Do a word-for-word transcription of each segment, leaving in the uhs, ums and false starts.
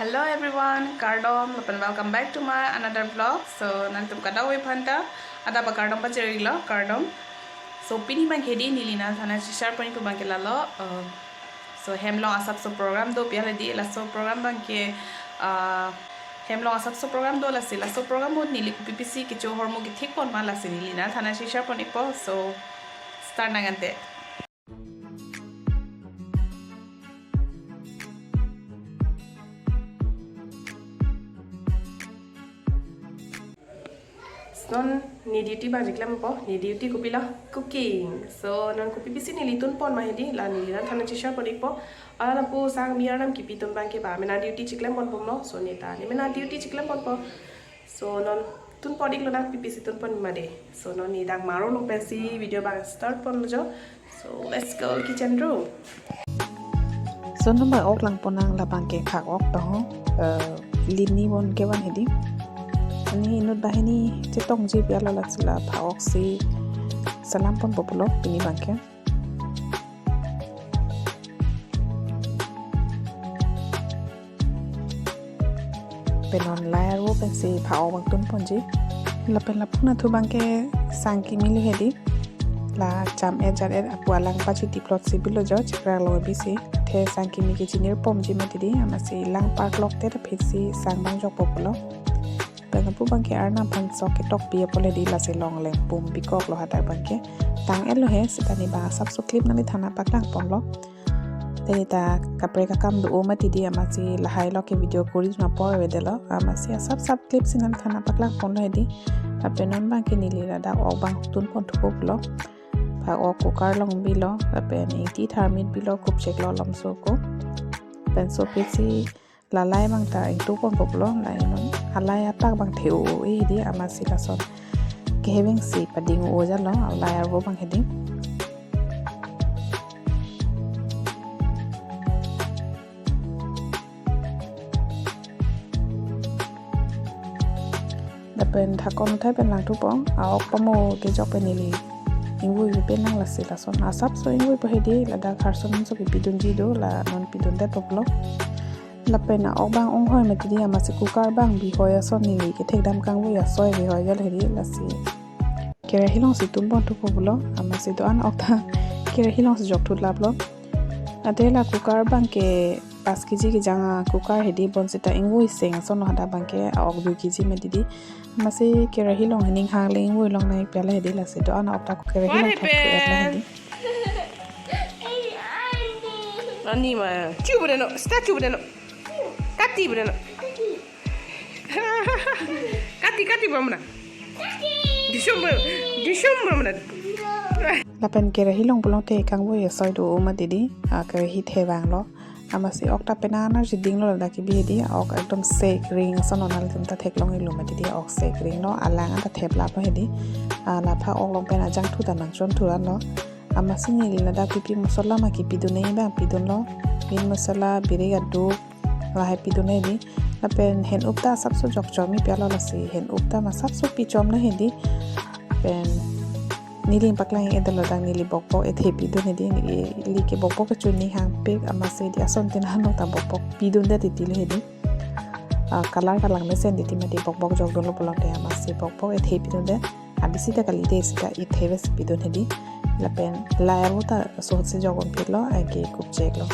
Hello everyone, kardom, lapen welcome back to my another vlog. So, nangtum kadokave aphanta adap akardom pajirlo, kardom. So, pini abangke hedi neli nangthan nangcheshare ponji pu abangke lalo. Uh, so, hem along asapso program do pu hedi, laso program abangke, uh, hem along asapso program do lasi, laso program ahut neli kopi pisi kecho ahormu kethek pon ma lasi neli nangthan nangcheshare pon-ikpo. So, start nang ante. Non ne duty abang chiklempo, ne duty kopilo, cooking. So non kopi pisi neli tun pon ma hedi, la neli nangthan nangcheshare pon-ikpo. Ala lapu sangmi arnam kipi atum abangke ba mena duty chiklem ponbomlo. So ne ta ne mena duty chiklem ponpo. So non tun pon-iklo, nang kopi pisi tun pon ma de. So non ne dak marong along pensi video abang start ponlo jo. So let's go kitchen room. So non abang ok lang pon nang, labangke khak ok tong ho, eh, lini bon kevan hedi. Ani inut banghini chetongji pu alo, lasi la phak ok si salam ponpo pulo pini abangke. Pen non lai arvo pensi phak ok abang tun ponji. Lapen lapu nathu abangke sang kimi lo hedi. La cham-et jar-et apu alang pachi tiplot si bilo jo, chikra lo bisi. Athe sang kimi kechinir ponji mati di, amatsi lang parklok te ta phit si sang abang jokpo pulo. Pen lapu abangke arnam aphan sok ketok pi apot hedi, lasi longleng pum bikok lo hadak abangke. Tang-et lo he, seta ne abang asapso clip nangli than nangpaklang ponlo. Te ne ta kaprek akam do-o mati di, amatsi lahai lo ke video kuri na apor avedetlo, amatsi asap sap clip si nangli than nangpaklang ponlo hedi. Lapen non abangke neli ladak ok abang tun pon thupo pulo. Phak ok cooker along bilo, lapen ingti tharmit bilo, kupchek lo lomso ko. Pen sopik si la lai abang ta ingtu ponpo pulo, lai non. Alai atak abang the-o-e hedi, amatsi lason keheveng si pading-o jalo, alai arvo abang hedi. Lapen thakon thai pen lang thupo, a-ok pamo kejok pen neli ingvoi pen lang, lasi lason asapso ingvoipo hedi, ladak harson so kepidunji do, la non piduntangpo pulo. Lapen a-ok abang onghoi mati di, amatsi cooker abang bihoi ason neli kethekdam kangvoi asoi bihoi jalo hedi, lasi kerahi alongsi tun pon thupo pulo, amatsi do-an ok ta kerahi alongsi jok thutlaplo. Athe la cooker abangke pas kg kejang a-cooker hedi, bonsita ingvoi seng ason lo hadak abangke, a-ok dui kg mati di. Amatsi kerahi along hening hang le ingvoi long nai pu alo hedi, lasi do-an ok ta kerahi along thok et la hedi. Ani ma, chu bu deno, sta chu bu deno. Kati bu deno. Kati, kati bu amna. Disum bu, disum bu amna. Lapen kerahi along pulote kangvoi asoi do-o mati di, a kerahi thevang lo. Amatsi ok ta pena nar si dinglo ladak kebi hedi, ok ekdom sek ring ason lo, nanglitum ta theklong-iklo mati di, ok sek ring lo, alang anta theplaplo hedi. A, la phak ok along pen ajangthu ta nangchon thuran lo. Amatsi neli ladak pipi mosola ma kepidun-e abang pidunlo. Meat masala, birik aduk, lahai pidun hedi. Lapen hen up ta asapso jokchom-i pu alo, lasi hen up ta ma asapso pichomlo hedi. Pen neli nangpaklang-edetlo, dak neli bokbok ethe pidun hedi, neli ke bokbok kecho ning hangpik, amatsi di ason tin hanok ta bokbok pidundet titilo hedi. A, color kalang mesen titi mati, bokbok jokdunlo pulote amatsi bokbok ethe pidundet. Abisi ta kalite, seta ethe ves pidun hedi. Lapen lai arvo ta so si jokdun phitlo, anke kupcheklo.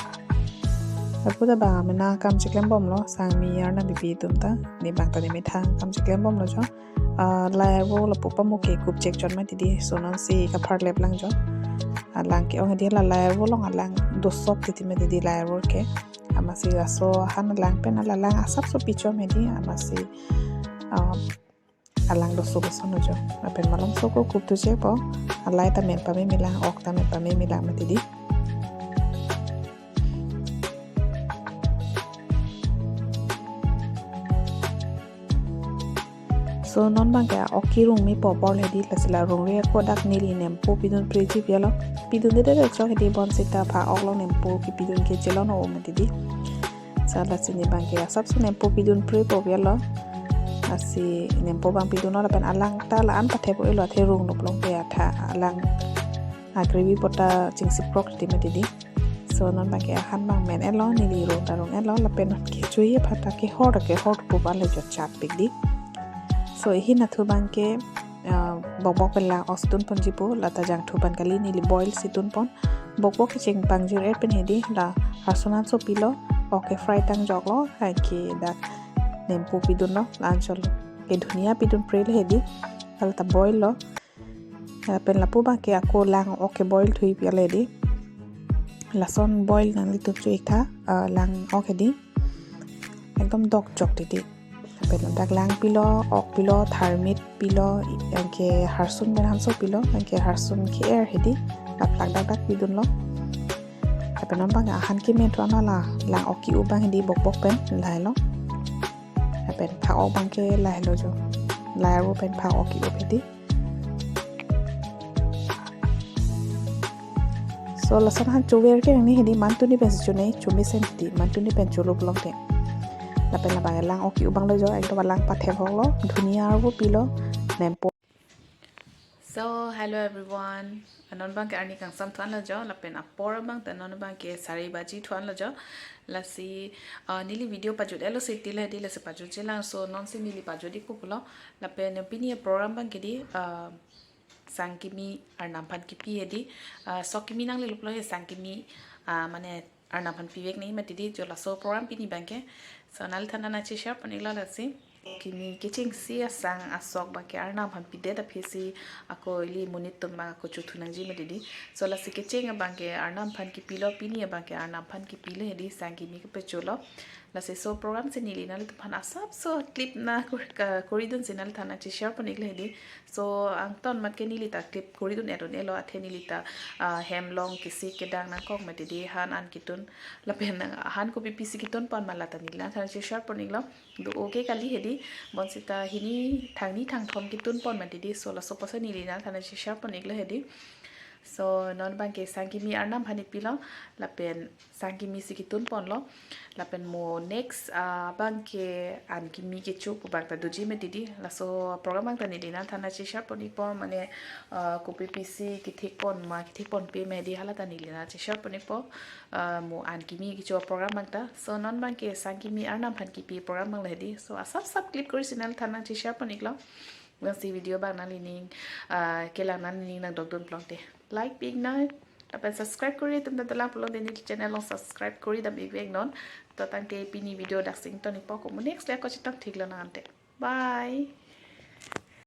Lapu ta ba mena kam chiklembomlo, sangmi arnam bipi atum ta, ne abang ta ne methang kam chiklembomlo jo. A, lai arvo lapu pamo ke kupchek chot mati di, so non si kapharlep lang jo. A, lang ke-ong hedi, la lai arvo along alang dosop titi mati di lai arvo ke. Amatsi laso han alang pen la alang asapso pichom hedi, amatsi, a, alang dosop ason lo jo. Lapen malomso ko kuptu chepo, alai ta men pame milang, ok ta men pame milang mati di. So non abangke ok kerung me po apor hedi, lasi la rungre ako dak neli nempo pidun preji pu alo. Pidundedet chok hedi, bonsita phak ok along nempo kepidun ke chelon o mati di. Sa lasi ne abangke asapso nempo pidun prepo pu alo. Lasi nempo abang pidunlo, lapen alang ta la-an pathep-elo, athe runglo pulote atha alang a gravy apot ta chingsiprok titi mati di. So non abangke ahan abang men-etlo, neli rung ta rung-etlo, lapen non kecho aphan ta kehor ta kehor pupa le jo chat pik di. So ihin athu abangke, ah, bokbok pen lang ok si tunpon jipo, lata jangthu abang kali, neli boil si tunpon. Bokbok kecheng pangjir-et pen hedi, la harsun an so pilo, ok ke fry tang joklo, anke dak nempo pidunlo, la-an chot ke dhuniya pidun pre le hedi, lata boil lo. Lapen lapu abangke ako lang ok ke boil thuipi le hedi. Lason boil nanglitum cho-ik tha, ah, lang ok hedi. Ekdom dokjok titi. Lapen dak lang pilo, ok pilo, tharmit pilo, anke harsun pen hanso pilo, anke harsun ke-er hedi. Laplak dakdak pidunlo. Lapen non abang ahan kemen thuan la lang ok ke-u abang hedi bokbok pen lahelo. Lapen phak ok abangke lahelo jo. Lahai arvo pen phak ok ke-u hedi. So lason han chover ke nangji hedi, mantuni pen si chonei, chomesen hedi, mantuni pen cholo pulote. Lapen labang lang ok ke-u abang lo jo, ekdom alang pathek hoklo, dhuniya arvo pilo, nempo. So hello everyone, non abangke arni kangsam thuan lo jo, lapen apor abang ta non abangke sari baji thuan lo jo. Lasi, ah, neli video pajut-etlo si ti le hedi, lasi pajutji lang, so non si neli pajut-ikpo pulo. Lapen pini program abangke di, ah, sang kimi arnam aphan kipi hedi, ah, sok kimi nanglelo pulo he sang kimi, ah, mane arnam aphan pivek nangji mati di, jo laso program pini abangke. So nanglithan ta nangcheshare pon-iklo lasi. Kimi kechengsi asang asok abangke arnam aphan pidet aphi si ako ili monit atum ako chothu nangji mati di. So lasi kecheng abangke arnam aphan kipilo, pini abangke arnam aphan kipilo hedi, sang kimi kepacholo. Lasi so program si neli nanglitum aphan asapso clip na kur-, ka-, koridun si nanglithan nangcheshare pon-iklo hedi. So angton mat ke neli ta clip koridun-et un-elo, athe neli ta, ah, hem along kesik kedang nangkok mati di, han an ketun. Lapen han kopi pisi ketunpon ma lata neli nanglithan nangcheshare pon-iklo. Do-o ke kali hedi, bonsita hini thangni thangthom ketunpon mati di, so laso apotsi neli nanglithan nangcheshare pon-iklo hedi. So non abangke sang kimi arnam aphan kipilo, lapen sang kimi si ketunponlo, lapen mo next, ah, abangke an kimi kecho pu abang ta doji mati di. Laso program abang ta neli nanglithan nangcheshare pon-ikpo, mane, ah, kopi pisi kethekpon ma kethekponpe ma hedi, hala ta neli nangcheshare pon-ikpo. Ah, mo an kimi kecho program abang ta. So non abangke sang kimi arnam aphan kipi program abang le hedi. So asap asap clip kori si nanglithan nangcheshare pon-iklo. Lasi video abang nanglining, ah, kelang nanglining nangdokdun pulote like pi-iknon. Lapen subscribe kori atum ta dolang pulote neli channel along subscribe kori dam-ikvek non. To tangte pini video dak si ington-ikpo, ko mo next le ako chetong thiklo nang ante. Bye.